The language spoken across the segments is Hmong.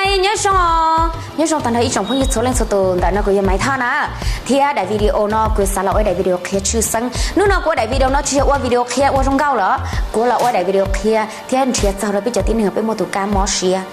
Nyob zoo, nyob zoo tag nrho ib tsoom phooj ywg txhua leej txhua tus, ntawm no kuv yog Maiv Thoj na, thiab daim video no kuv xav los ua daim video qhia tshwj xeeb. Hnub no kuv ua daim video no tsis yog ua video qhia ua zoo nkauj lawm, kuv los ua daim video qhia thiab nrhiav txog rau peb cov tib neeg peb muaj tus kab mob siab,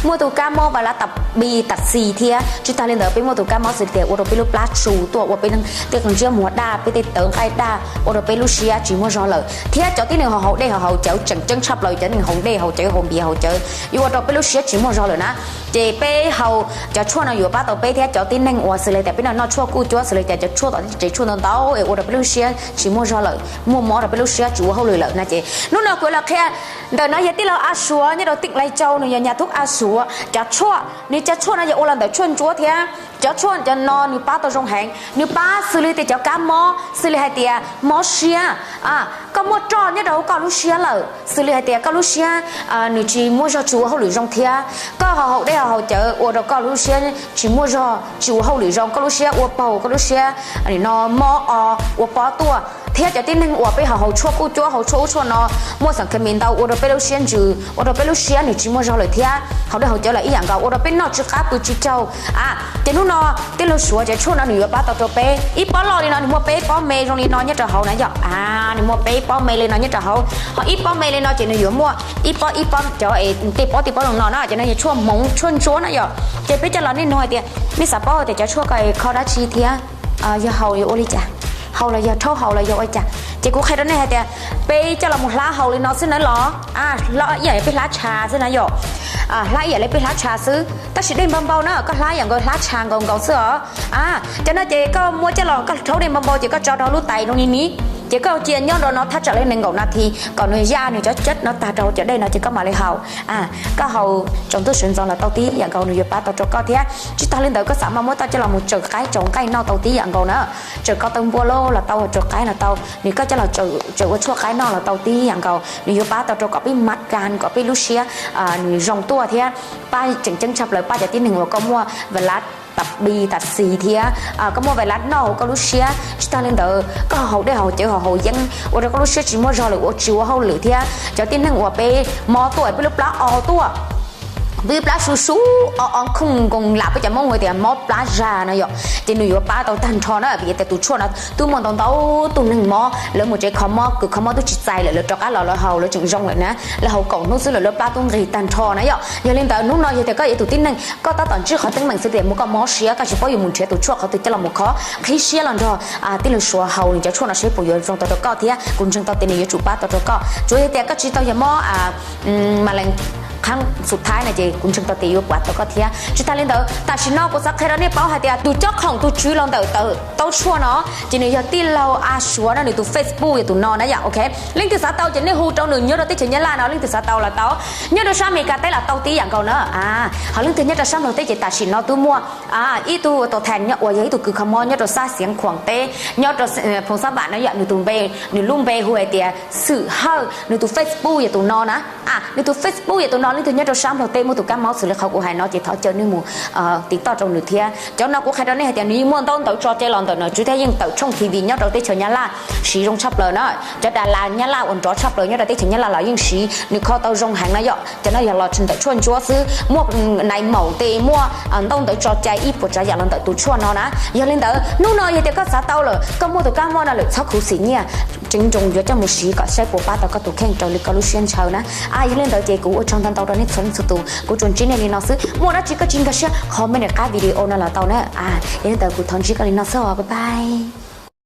muaj tus kab mob vais lav tas bi tas xis thiab tsis tas li ntawd peb muaj tus kab mob xws li tias ua rau peb lub plab tsu tuaj, ua peb tej qe ntsiab muag daj, peb tej tawv nqaij daj, ua rau peb lub siab tsis muaj zog lawm, thiab cov tib neeg ho haus dej ho haus cawv tseem ceeb tshaj plaws, cov neeg haus dej haus cawv haus npias haus cawv yuav ua rau peb lub siab tsis muaj zog lawm na. Ces peb haus cov tshuaj no yuav pab tau peb thiab cov tib neeg uas xws li tias peb noj noj tshuaj kuj cuab xws li tias cov tshuaj tom tsev tshuaj ntau ntau es ua rau peb lub siab tsis muaj zog lawm, muaj mob rau peb lub siab tsis ua hauj lwm lawm na. Ces hnub no kuv los qhia, ntawm no yog tij laug A Suav nyob rau teem Lai Châu, nws yog nyas thub A Suav, cov tshuaj, nws cov tshuaj no yog ua los ntawm tshuaj ntsuab thiab cov tshuaj cov no nws pab tau zoo heev, nws pab xws li tias cov kab mob xws li hais tias mob siab, koj muaj roj nyob rau hauv koj lub siab lawm xws li hais tias koj lub siab nws tsis muaj zog tsis ua hauj lwm zoo thiab koj ho haus dej ho haus cawv ua rau koj lub siab tsis muaj zog tsis ua hauj lwm zoo, koj lub siab ua paug, koj lub siab no mob o, ua pob tuaj, thiab cov tib neeg uas peb ho haus tshuaj kuj cuab haus tshuaj ub tshuaj no, muaj xeem khes mis ntau ua rau peb lub siab ntsws, ua rau peb lub siab nws tsis muaj zog lawm thiab haus dej haus cawv los ib yam nkaus ua rau peb noj tsis qab pw tsis tsaug. Ces hnub no tij laug Suav cov tshuaj no nws yuav pab tau rau peb. Ib pob loj li no nws muaj peb pob me zoo li no nyob rau hauv na yom. Nws muaj peb pob me li no nyob rau hauv, ho ib pob me li no ces nws yuav muaj ib pob ib pob cov tej pob tej pob zoo no na, ces no yog tshuaj hmoov tshuaj ntsuab na yom. Ces peb coj los nej nug hais tias nej xav paub tias cov tshuaj ko kho dab tsi thiab yog haus yuav ua li cas, haus los yog rhaub haus los yog ua cas, ces kuv qhia rau nej hais tias peb coj los mus hlab haus li no xwb na los, ib yam li peb hlab tsha xwb na yom. Hlab ib yam li peb hlab tsha xwb, tab sis dej npau npau na, koj hlab ib yam nkaus hlab tsha nkaus nkaus xwb os. Cov no ces koj muab coj los koj rhaub dej npau npau ces koj tso rau lub tais zoo li ni, ces koj cia nyob rau no thaj tsam li nees nkaum nas this kom nws ya nws cov cab no tag rau cov dej no ces koj mam li haus. Koj haus tsaus ntuj sawv ntxov los tau tib yam nkaus, nws yuav pab tau rau koj thiab. Tsis tas li ntawd koj xav mas muab tau coj los mus tsaws qaib tsaws nqaij noj tau tib yam nkaus na. Tsaws ko taw npua los tau, tsaws qaib los tau, nws koj coj los tsaws ua tshuaj qaib noj los tau tib yam nkaus, nws yuav pab tau rau kom peb mab kas kom peb lub siab nws zoo tuaj thiab pab tseem ceeb tshaj plaws pab cov tib neeg uas koj muaj vais lav tas bi tas xis thiab koj muaj vais lav noj hauv koj lub siab. Tsis tas li ntawd koj haus dej haus cawv haus haus yeeb ua rau koj lub siab tsis muaj zog lawm ua tsis ua hauj lwm thiab cov tib neeg uas peb mob tuaj peb lub plab o tuaj, peb lub plab su su o o khooj nkoos lam peb cov Hmoob hu tias mob plab zag no yom, ces nws yuav pab tau tag nrho na. Vim tias tus tshuaj no twb muaj ntau ntau tus neeg mob lawv mus tsev kho mob kws kho mob twb tsis txais lawm lawv rov qab los lawv haus lawv tseem zoo lawm na, lawv haus kaum hnub xwb lawm lawv plab twb nqis tag nrho na yom. Yog li ntawd hnub no yog tias koj yog tus tib neeg koj tab tom ntsib qhov teeb meem xwb tias muaj koj mob siab koj tsis paub yuav mus nrhiav tus tshuaj qhov twg coj los mus kho, qhib siab los nrog tij laug Suav haus nws cov tshuaj no seb puas yuav zoo tau rau koj thiab kuv ntseeg tau tias nws yuav tsum pab tau rau koj. Tsuas yog tias koj tsis tau yog mob mas lees qhab xub thawj no ces kuv ntseeg tau tias yuav pab tau koj thiab. Tsis tas li ntawd tam sim no kuv xav qhia rau nej paub hais tias tus cob khoom tus tswv los ntawm tau tshuaj no ces nws yog tij laug A Suav no, nws tus Facebook yog tus no na yom. Ok, leej twg xav tau ces nej hu rau nws nyob rau teb chaws Nyab Laj no, leej twg xav tau los tau, nyob rau sab Amelikas teb los tau tib yam nkaus na. Ho leej twg nyob rau sab Nplog teb ces tam sim no twb muaj ib tug tau thas uas yog ib tug kws kho mob nyob rau sab Xiav Khuam teb, nyob rau Phoos Xab Vam no yom, nws tus npe, nws lub npe hu hais tias Xwm Hawj, nws tus Facebook yog tus no na. Nws tus Facebook yog tus no, leej twg nyob rau sab Nplog teb muaj tus kab mob xws li qhov kuv hais no ces thov caw nej mus tiv toj rau nws thiab. Cov no kuv qhia rau nej hais tias nws yeej muaj ntaub ntawv tso cai los ntawm nom tswv thiab yeej tawm tshooj T V nyob rau teb chaws Nyab Laj siv zoo tshaj plaws na. Cov das las Nyab Laj uas nrov tshaj plaws nyob rau teb chaws Nyab Laj los yeej siv, nws kho tau zoo heev na yom. Cov no yog los ntawm tshuaj ntsuab xwb, muaj nais maum tes, muaj ntaub ntawv tso cai ib puas tsav yam los ntawm tus tshuaj no na. Yog li ntawd hnub no yog tias koj xav tau lawm, koj muaj tus kab mob no lawm txhob khuv xim nyiaj, tseem nroo yuav coj mus siv kom saib puas pab tau koj tus kheej raws li koj lub siab ntshaw na. Yog li ntawd ces kuv ua tsaug ntau ntau rau nej txhua leej txhua tus, kuv tsuas ntsib nej li no xwb. Muaj dab tsi koj tsis nkag siab comment rau qab video no los tau na. Yog li ntawd kuv thov ntsib koj li no xwb os, bye bye.